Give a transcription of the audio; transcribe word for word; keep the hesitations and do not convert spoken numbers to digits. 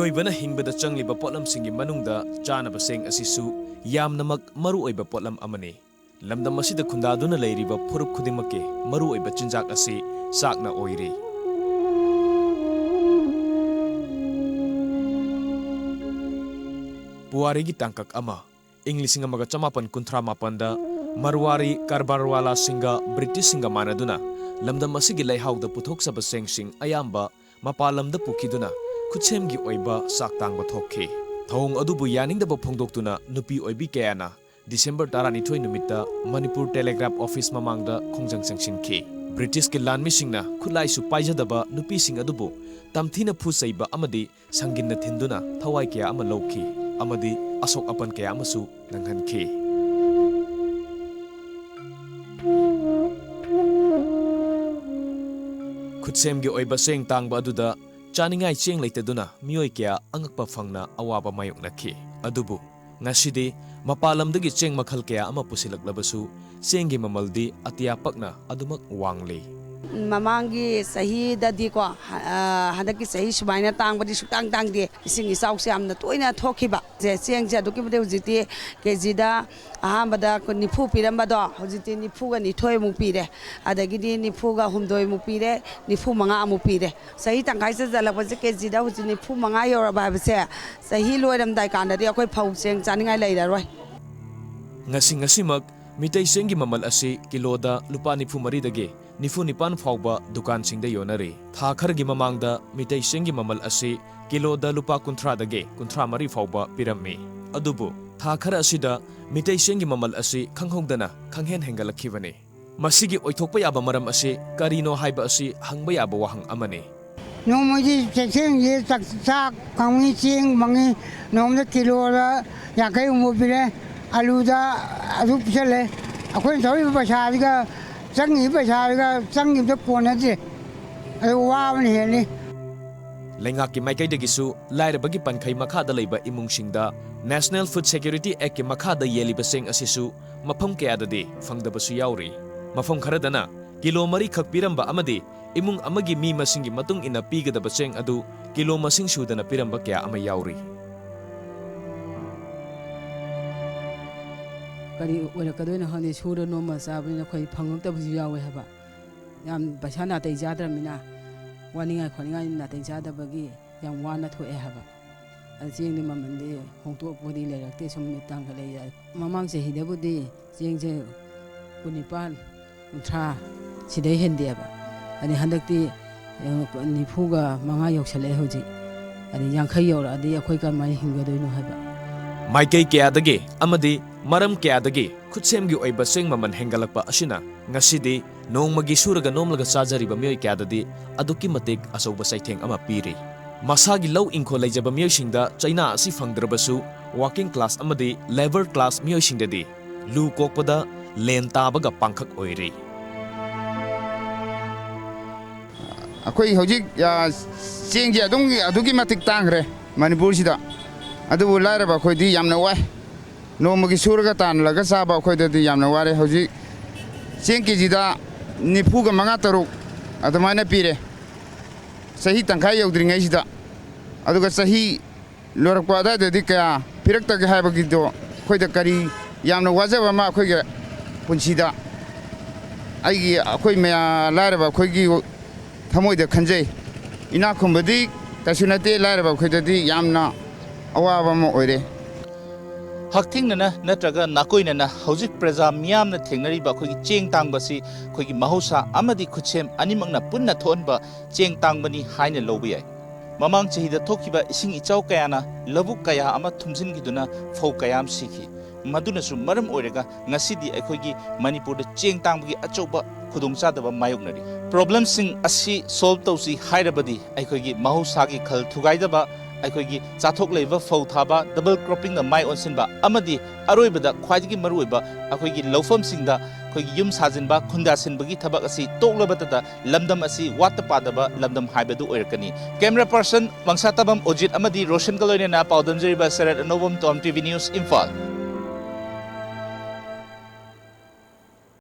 ꯃꯤꯑꯣꯏꯕꯅ ꯍꯤꯡꯕꯗ ꯆꯪꯂꯤꯕ ꯄꯣꯠꯂꯝꯁꯤꯡꯒꯤ ꯃꯅꯨꯡꯗ ꯆꯥꯅꯕ ꯆꯦꯡ ꯑꯁꯤꯁꯨ ꯌꯥꯝꯅꯃꯛ ꯃꯔꯨꯑꯣꯏꯕ ꯄꯣꯠꯂꯝ ꯑꯃꯅꯤ꯫ ꯂꯝꯗꯝ ꯑꯁꯤꯗ ꯈꯨꯟꯗꯥꯗꯨꯅ ꯂꯩꯔꯤꯕ ꯐꯨꯔꯨꯞ ꯈꯨꯗꯤꯡꯃꯛꯀꯤ ꯃꯔꯨꯑꯣꯏꯕ ꯆꯤꯟꯖꯥꯛ ꯑꯁꯤ ꯆꯥꯛꯅ ꯑꯣꯏꯔꯤ꯫ ꯄꯨꯋꯥꯔꯤꯒꯤ ꯇꯥꯡꯀꯛ ꯑꯃ꯫ ꯏꯪ ꯂꯤꯁꯤꯡ ꯑꯃꯒ ꯆꯃꯥꯄꯟ ꯀꯨꯟꯊ꯭ꯔꯥ ꯃꯥꯄꯟꯗ ꯃꯔꯋꯥꯔꯤ ꯀꯔꯕꯥꯔꯋꯥꯂꯥꯁꯤꯡꯒ ꯕ꯭ꯔꯤꯇꯤꯁꯁꯤꯡꯒ ꯃꯥꯟꯅꯗꯨꯅ ꯂꯝꯗꯝ ꯑꯁꯤꯒꯤ ꯂꯩꯍꯥꯎꯗ ꯄꯨꯊꯣꯛꯆꯕ ꯆꯦꯡꯁꯤꯡ ꯑꯌꯥꯝꯕ ꯃꯄꯥꯟ ꯂꯝꯗ ꯄꯨꯈꯤꯗꯨꯅ ꯈꯨꯠꯁꯦꯝꯒꯤ ꯑꯣꯏꯕ ꯆꯥꯛ ꯇꯥꯡꯕ ꯊꯣꯛꯈꯤ꯫ ꯊꯧꯑꯣꯡ ꯑꯗꯨꯕꯨ ꯌꯥꯅꯤꯡꯗꯕ ꯐꯣꯡꯗꯣꯛꯇꯨꯅ ꯅꯨꯄꯤ ꯑꯣꯏꯕꯤ ꯀꯌꯥꯅ ꯗꯤꯁꯦꯝꯕꯔ ꯇꯔꯥꯅꯤꯊꯣꯏ ꯅꯨꯃꯤꯠꯇ ꯃꯅꯤꯄꯨꯔ ꯇꯦꯂꯦꯒ꯭ꯔꯥꯐ ꯑꯣꯐꯤꯁ ꯃꯃꯥꯡꯗ ꯈꯣꯡꯖꯪ ꯆꯪꯁꯤꯟꯈꯤ꯫ ꯕ꯭ꯔꯤꯇꯤꯁꯀꯤ ꯂꯥꯟꯃꯤꯁꯤꯡꯅ ꯈꯨꯠꯂꯥꯏꯁꯨ ꯄꯥꯏꯖꯗꯕ ꯅꯨꯄꯤꯁꯤꯡ ꯑꯗꯨꯕꯨ ꯇꯝꯊꯤꯅ ꯐꯨ ꯆꯩꯕ ꯑꯃꯗꯤ ꯁꯪꯒꯤꯟꯅ ꯊꯤꯟꯗꯨꯅ ꯊꯋꯥꯏ ꯀꯌꯥ ꯑꯃ ꯂꯧꯈꯤ ꯑꯃꯗꯤ ꯑꯁꯣꯛ ꯑꯄꯟ ꯀꯌꯥ ꯑꯃꯁꯨ ꯅꯪꯍꯟꯈꯤ꯫ ꯈꯨꯠꯁꯦꯝꯒꯤ ꯑꯣꯏꯕ ꯆꯦꯡ ꯇꯥꯡꯕ ꯑꯗꯨꯗ ꯆꯥꯅꯤꯡꯉꯥꯏ ꯆꯦꯡ ꯂꯩꯇꯗꯨꯅ ꯃꯤꯑꯣꯏ ꯀꯌꯥ ꯑꯉꯛꯄ ꯐꯪꯅ ꯑꯋꯥꯕ ꯃꯥꯌꯣꯛꯅꯈꯤ꯫ ꯑꯗꯨꯕꯨ ꯉꯁꯤꯗꯤ ꯃꯄꯥꯟ ꯂꯝꯗꯒꯤ ꯆꯦꯡ ꯃꯈꯜ ꯀꯌꯥ ꯑꯃ ꯄꯨꯁꯤꯜꯂꯛꯂꯕꯁꯨ ꯆꯦꯡꯒꯤ ꯃꯃꯜꯗꯤ ꯑꯇꯤꯌꯥ ꯄꯛꯅ ꯑꯗꯨꯃꯛ ꯋꯥꯡꯂꯤ꯫ ꯃꯃꯥꯡꯒꯤ ꯆꯍꯤꯗꯗꯤꯀꯣ, ꯍ-, ꯑ, ꯍꯟꯗꯛꯀꯤ ꯆꯍꯤ ꯁꯨꯃꯥꯏꯅ ꯇꯥꯡꯕꯗꯤ ꯁꯨꯛꯇꯥꯡ ꯇꯥꯡꯗꯦ꯫ ꯏꯁꯤꯡ ꯏꯆꯥꯎꯁꯦ ꯌꯥꯝꯅ ꯇꯣꯏꯅ ꯊꯣꯛꯈꯤꯕ꯫ ꯁꯦ, ꯆꯦꯡꯁꯦ ꯑꯗꯨꯛꯀꯤ ꯃꯇꯤꯛ ꯍꯧꯖꯤꯛꯇꯤ ꯀꯦꯖꯤꯗ ꯑꯍꯥꯟꯕꯗ ꯀꯨꯟ, ꯅꯤꯐꯨ ꯄꯤꯔꯝꯕꯗꯣ ꯍꯧꯖꯤꯛꯇꯤ ꯅꯤꯐꯨꯒ ꯅꯤꯊꯣꯏꯃꯨꯛ ꯄꯤꯔꯦ, ꯑꯗꯒꯤꯗꯤ ꯅꯤꯐꯨꯒ ꯍꯨꯝꯗꯣꯏꯃꯨꯛ ꯄꯤꯔꯦ, ꯅꯤꯐꯨ ꯃꯉꯥ ꯑꯃꯨꯛ ꯄꯤꯔꯦ꯫ ꯆꯍꯤ ꯇꯪꯈꯥꯏ ꯆꯟꯁꯤꯜꯂꯛꯄꯁꯦ ꯀꯦꯖꯤꯗ ꯍꯧꯖꯤꯛ ꯅꯤꯐꯨ ꯃꯉꯥ ꯌꯧꯔꯕ ꯍꯥꯏꯕꯁꯦ, ꯆꯍꯤ ꯂꯣꯏꯔꯝꯗꯥꯏ ꯀꯥꯟꯗꯗꯤ ꯑꯩꯈꯣꯏ ꯐꯧ ꯆꯦꯡ ꯆꯥꯅꯤꯡꯉꯥꯏ ꯂꯩꯔꯔꯣꯏ꯫ ꯉꯁꯤ ꯉꯁꯤꯃꯛ ꯃꯤꯇꯩ ꯆꯦꯡꯒꯤ ꯃꯃꯜ ꯑꯁꯤ ꯀꯤꯂꯣꯗ ꯂꯨꯄꯥ ꯅꯤꯐꯨ ꯃꯔꯤꯗꯒꯤ ꯅꯤꯐꯨ ꯅꯤꯄꯥꯟ ꯐꯥꯎꯕ ꯗꯨꯀꯥꯟꯁꯤꯡꯗ ꯌꯣꯟꯅꯔꯤ꯫ ꯊꯥ ꯈꯔꯒꯤ ꯃꯃꯥꯡꯗ ꯃꯤꯇꯩ ꯆꯦꯡꯒꯤ ꯃꯃꯜ ꯑꯁꯤ ꯀꯤꯂꯣꯗ ꯂꯨꯄꯥ ꯀꯨꯟꯊ꯭ꯔꯥꯗꯒꯤ ꯀꯨꯟꯊ꯭ꯔꯥ ꯃꯔꯤ ꯐꯥꯎꯕ ꯄꯤꯔꯝꯃꯤ꯫ ꯑꯗꯨꯕꯨ ꯊꯥ ꯈꯔ ꯑꯁꯤꯗ ꯃꯤꯇꯩ ꯆꯦꯡꯒꯤ ꯃꯃꯜ ꯑꯁꯤ ꯈꯪꯍꯧꯗꯅ ꯈꯪꯍꯦꯟ ꯍꯦꯟꯒꯠꯂꯛꯈꯤꯕꯅꯤ꯫ ꯃꯁꯤꯒꯤ ꯑꯣꯏꯊꯣꯛꯄ ꯌꯥꯕ ꯃꯔꯝ ꯑꯁꯤ ꯀꯔꯤꯅꯣ ꯍꯥꯏꯕ ꯑꯁꯤ ꯍꯪꯕ ꯌꯥꯕ ꯋꯥꯍꯪ ꯑꯃꯅꯤ꯫ ꯅꯣꯡꯃꯒꯤ ꯆꯦꯛꯁꯦꯡꯁꯦ ꯆꯥꯛ, ꯆꯥꯛ ꯐꯪꯉꯤ, ꯆꯦꯡ ꯐꯪꯉꯤ, ꯅꯣꯡꯃꯗ ꯀꯤꯂꯣꯗ ꯌꯥꯡꯈꯩ ꯍꯨꯝꯐꯨ ꯄꯤꯔꯦ, ꯑꯂꯨꯗ ꯑꯗꯨ ꯄꯤꯁꯜꯂꯦ꯫ ꯑꯩꯈꯣꯏꯅ ꯊꯧꯔꯤꯕ ꯄꯩꯁꯥꯁꯤꯒ ꯆꯪꯉꯤꯕ ꯄꯩꯁꯥꯁꯤꯒ ꯆꯪꯉꯤꯕꯗ ꯀꯣꯟꯅꯗꯦ꯫ ꯑꯗꯨ ꯋꯥꯕꯅ ꯍꯦꯜꯂꯤ꯫ ꯂꯩꯉꯥꯛꯀꯤ ꯃꯥꯏꯀꯩꯗꯒꯤꯁꯨ ꯂꯥꯏꯔꯕꯒꯤ ꯄꯟꯈꯩ ꯃꯈꯥꯗ ꯂꯩꯕ ꯏꯃꯨꯡꯁꯤꯡꯗ National Food Security Act ꯀꯤ ꯃꯈꯥꯗ ꯌꯦꯜꯂꯤꯕ ꯆꯦꯡ ꯑꯁꯤꯁꯨ ꯃꯐꯝ ꯀꯌꯥꯗꯗꯤ ꯐꯪꯗꯕꯁꯨ ꯌꯥꯎꯔꯤ꯫ ꯃꯐꯝ ꯈꯔꯗꯅ ꯀꯤꯂꯣ ꯃꯔꯤꯈꯛ ꯄꯤꯔꯝꯕ ꯑꯃꯗꯤ ꯏꯃꯨꯡ ꯑꯃꯒꯤ ꯃꯤ ꯃꯁꯤꯡꯒꯤ ꯃꯇꯨꯡ ꯏꯟꯅ ꯄꯤꯒꯗꯕ ꯆꯦꯡ ꯑꯗꯨ ꯀꯤꯂꯣ ꯃꯁꯤꯡ ꯁꯨꯗꯅ ꯄꯤꯔꯝꯕ ꯀꯌꯥ ꯑꯃ ꯌꯥꯎꯔꯤ꯫ ꯀꯔꯤ ꯑꯣꯏꯔꯛꯀꯗꯣꯏꯅꯣ ꯈꯪꯗꯦ, ꯁꯨꯔ ꯅꯣꯝꯃ ꯆꯥꯕꯅꯤꯅ ꯑꯩꯈꯣꯏ ꯐꯪꯉꯛꯇꯕꯁꯨ ꯌꯥꯎꯋꯦ ꯍꯥꯏꯕ꯫ ꯌꯥꯝ ꯄꯩꯁꯥ ꯅꯥꯇꯩ ꯆꯥꯗ꯭ꯔꯕꯅꯤꯅ, ꯋꯥꯅꯤꯡꯉꯥꯏ ꯈꯣꯠꯅꯤꯡꯉꯥꯏ ꯅꯥꯇꯩ ꯆꯥꯗꯕꯒꯤ ꯌꯥꯝ ꯋꯥꯅ ꯊꯣꯛꯑꯦ ꯍꯥꯏꯕ꯫ ꯑꯗ ꯆꯦꯡꯗꯤ ꯃꯃꯜꯗꯤ ꯍꯣꯡꯗꯣꯛꯄꯗꯤ ꯂꯩꯔꯛꯇꯦ, ꯁꯨꯝ ꯇꯥꯡꯈꯠꯂꯛꯏ꯫ ꯃꯃꯥꯡ ꯆꯍꯤꯗꯕꯨꯗꯤ ꯆꯦꯡꯁꯦ ꯀꯨꯟꯅꯤꯄꯥꯟ, ꯀꯨꯟꯊ꯭ꯔꯥ ꯁꯤꯗꯩ ꯍꯦꯟꯗꯦꯕ꯫ ꯑꯗꯩ ꯍꯟꯗꯛꯇꯤ, ꯑ, ꯅꯤꯐꯨꯒ ꯃꯉꯥ ꯌꯧꯁꯜꯂꯛꯑꯦ ꯍꯧꯖꯤꯛ꯫ ꯑꯗꯩ ꯌꯥꯡꯈꯩ ꯌꯧꯔꯛꯑꯗꯤ ꯑꯩꯈꯣꯏ ꯀꯃꯥꯏꯅ ꯍꯤꯡꯒꯗꯣꯏꯅꯣ ꯍꯥꯏꯕ꯫ ꯃꯥꯏꯀꯩ ꯀꯌꯥꯗꯒꯤ ꯑꯃꯗꯤ ꯃꯔꯝ ꯀꯌꯥꯗꯒꯤ ꯈꯨꯠꯁꯦꯝꯒꯤ ꯑꯣꯏꯕ ꯆꯦꯡ ꯃꯃꯜ ꯍꯦꯟꯒꯠꯂꯛꯄ ꯑꯁꯤꯅ ꯉꯁꯤꯗꯤ ꯅꯣꯡꯃꯒꯤ ꯁꯨꯔꯒ ꯅꯣꯝꯂꯒ ꯆꯥꯖꯔꯤꯕ ꯃꯤꯑꯣꯏ ꯀꯌꯥꯗꯗꯤ ꯑꯗꯨꯛꯀꯤ ꯃꯇꯤꯛ ꯑꯆꯧꯕ ꯆꯩꯊꯦꯡ ꯑꯃ ꯄꯤꯔꯤ꯫ ꯃꯁꯥꯒꯤ ꯂꯧ ꯏꯪꯈꯣꯜ ꯂꯩꯖꯕ ꯃꯤꯑꯣꯏꯁꯤꯡꯗ ꯆꯩꯅꯥ ꯑꯁꯤ ꯐꯪꯗ꯭ꯔꯕꯁꯨ, working class ꯑꯃꯗꯤ labour class ꯃꯤꯑꯣꯏꯁꯤꯡꯗꯗꯤ ꯂꯨ ꯀꯣꯛꯄꯗ ꯂꯦꯟ ꯇꯥꯕꯒ ꯄꯥꯡꯈꯛ ꯑꯣꯏꯔꯤ꯫ ꯑꯩꯈꯣꯏ ꯍꯧꯖꯤꯛ, ꯑ, ꯆꯦꯡꯁꯦ ꯑꯗꯨꯝ, ꯑꯗꯨꯛꯀꯤ ꯃꯇꯤꯛ ꯇꯥꯡꯈ꯭ꯔꯦ ꯃꯅꯤꯄꯨꯔꯁꯤꯗ꯫ ꯑꯗꯨꯕꯨ ꯂꯥꯏꯔꯕ ꯑꯩꯈꯣꯏꯗꯤ ꯌꯥꯝꯅ ꯋꯥꯏ꯫ ꯅꯣꯡꯃꯒꯤ ꯁꯨꯔꯒ ꯇꯥꯜꯂꯒ ꯆꯥꯕ ꯑꯩꯈꯣꯏꯗꯗꯤ ꯌꯥꯝꯅ ꯋꯥꯔꯦ꯫ ꯍꯧꯖꯤꯛ ꯆꯦꯡ ꯀꯦ ꯖꯤꯗ ꯅꯤꯐꯨꯒ ꯃꯉꯥ ꯇꯔꯨꯛ ꯑꯗꯨꯃꯥꯏꯅ ꯄꯤꯔꯦ, ꯆꯍꯤ ꯇꯪꯈꯥꯏ ꯌꯧꯗ꯭ꯔꯤꯉꯩꯁꯤꯗ꯫ ꯑꯗꯨꯒ ꯆꯍꯤ ꯂꯣꯏꯔꯛꯄ ꯑꯗꯨꯋꯥꯏꯗꯗꯤ ꯀꯌꯥ ꯄꯤꯔꯛꯇꯒꯦ ꯍꯥꯏꯕꯒꯤꯗꯣ ꯑꯩꯈꯣꯏꯗ ꯀꯔꯤ ꯌꯥꯝꯅ ꯋꯥꯖꯕ ꯑꯃ ꯑꯩꯈꯣꯏꯒꯤ ꯄꯨꯟꯁꯤꯗ ꯑꯩꯒꯤ, ꯑꯩꯈꯣꯏ ꯃꯌꯥ-, ꯂꯥꯏꯔꯕ ꯑꯩꯈꯣꯏꯒꯤ ꯊꯃꯣꯏꯗ ꯈꯟꯖꯩ꯫ ꯏꯅꯥꯛ ꯈꯨꯟꯕꯗꯤ ꯀꯩꯁꯨ ꯅꯠꯇꯦ, ꯂꯥꯏꯔꯕ ꯑꯩꯈꯣꯏꯗꯗꯤ ꯌꯥꯝꯅ ꯑꯋꯥꯕ ꯑꯃ ꯑꯣꯏꯔꯦ꯫ ꯍꯛꯊꯦꯡꯅꯅ ꯅꯠꯇ꯭ꯔꯒ ꯅꯥꯀꯣꯏꯅꯅ ꯍꯧꯖꯤꯛ ꯄ꯭ꯔꯖꯥ ꯃꯤꯌꯥꯝꯅ ꯊꯦꯡꯅꯔꯤꯕ ꯑꯩꯈꯣꯏꯒꯤ ꯆꯦꯡ ꯇꯥꯡꯕꯁꯤ ꯑꯩꯈꯣꯏꯒꯤ ꯃꯍꯧꯁꯥ ꯑꯃꯗꯤ ꯈꯨꯠꯁꯦꯝ ꯑꯅꯤꯃꯛꯅ ꯄꯨꯟꯅ ꯊꯣꯛꯍꯟꯕ ꯆꯦꯡ ꯇꯥꯡꯕꯅꯤ ꯍꯥꯏꯅ ꯂꯧꯕ ꯌꯥꯏ꯫ ꯃꯃꯥꯡ ꯆꯍꯤꯗ ꯊꯣꯛꯈꯤꯕ ꯏꯁꯤꯡ ꯏꯆꯥꯎ ꯀꯌꯥꯅ ꯂꯧꯕꯨꯛ ꯀꯌꯥ ꯑꯃ ꯊꯨꯝꯖꯤꯟꯈꯤꯗꯨꯅ ꯐꯧ ꯀꯌꯥ ꯑꯃ ꯁꯤꯈꯤ꯫ ꯃꯗꯨꯅꯁꯨ ꯃꯔꯝ ꯑꯣꯏꯔꯒ ꯉꯁꯤꯗꯤ ꯑꯩꯈꯣꯏꯒꯤ ꯃꯅꯤꯄꯨꯔꯗ ꯆꯦꯡ ꯇꯥꯡꯕꯒꯤ ꯑꯆꯧꯕ ꯈꯨꯗꯣꯡꯆꯥꯗꯕ ꯃꯥꯌꯣꯛꯅꯔꯤ꯫ ꯄ꯭ꯔꯣꯕ꯭ꯂꯦꯝꯁꯤꯡ ꯑꯁꯤ ꯁꯣꯜꯕ ꯇꯧꯁꯤ ꯍꯥꯏꯔꯕꯗꯤ ꯑꯩꯈꯣꯏꯒꯤ ꯃꯍꯧꯁꯥꯒꯤ ꯈꯜ ꯊꯨꯒꯥꯏꯗꯕ, ꯑꯩꯈꯣꯏꯒꯤ ꯆꯥꯊꯣꯛ ꯂꯩꯕ ꯐꯧ ꯊꯥꯕ, ꯗꯕꯜ ꯀ꯭ꯔꯣꯞꯄꯤꯡꯗ ꯃꯥꯏ ꯑꯣꯟꯁꯤꯟꯕ ꯑꯃꯗꯤ ꯑꯔꯣꯏꯕꯗ ꯈ꯭ꯋꯥꯏꯗꯒꯤ ꯃꯔꯨꯑꯣꯏꯕ ꯑꯩꯈꯣꯏꯒꯤ ꯂꯧꯐꯝꯁꯤꯡꯗ ꯑꯩꯈꯣꯏꯒꯤ ꯌꯨꯝ ꯁꯥꯖꯤꯟꯕ, ꯈꯨꯟꯗꯥꯁꯤꯟꯕꯒꯤ ꯊꯕꯛ ꯑꯁꯤ ꯇꯣꯛꯂꯕꯇꯗ ꯂꯝꯗꯝ ꯑꯁꯤ ꯋꯥꯠꯇ ꯄꯥꯗꯕ ꯂꯝꯗꯝ ꯍꯥꯏꯕꯗꯨ ꯑꯣꯏꯔꯛꯀꯅꯤ꯫ Camera person ꯃꯪꯁꯥꯇꯥꯕꯝ ꯑꯣꯖꯤꯠ ꯑꯃꯗꯤ ꯔꯣꯁꯟꯒ ꯂꯣꯏꯅꯅ ꯄꯥꯎꯗꯝꯖꯔꯤꯕ ꯁꯔꯠ ꯑꯅꯧꯕꯝ, ꯇꯣꯝ ꯇꯤ ꯚꯤ News, ꯏꯝꯐꯥꯜ꯫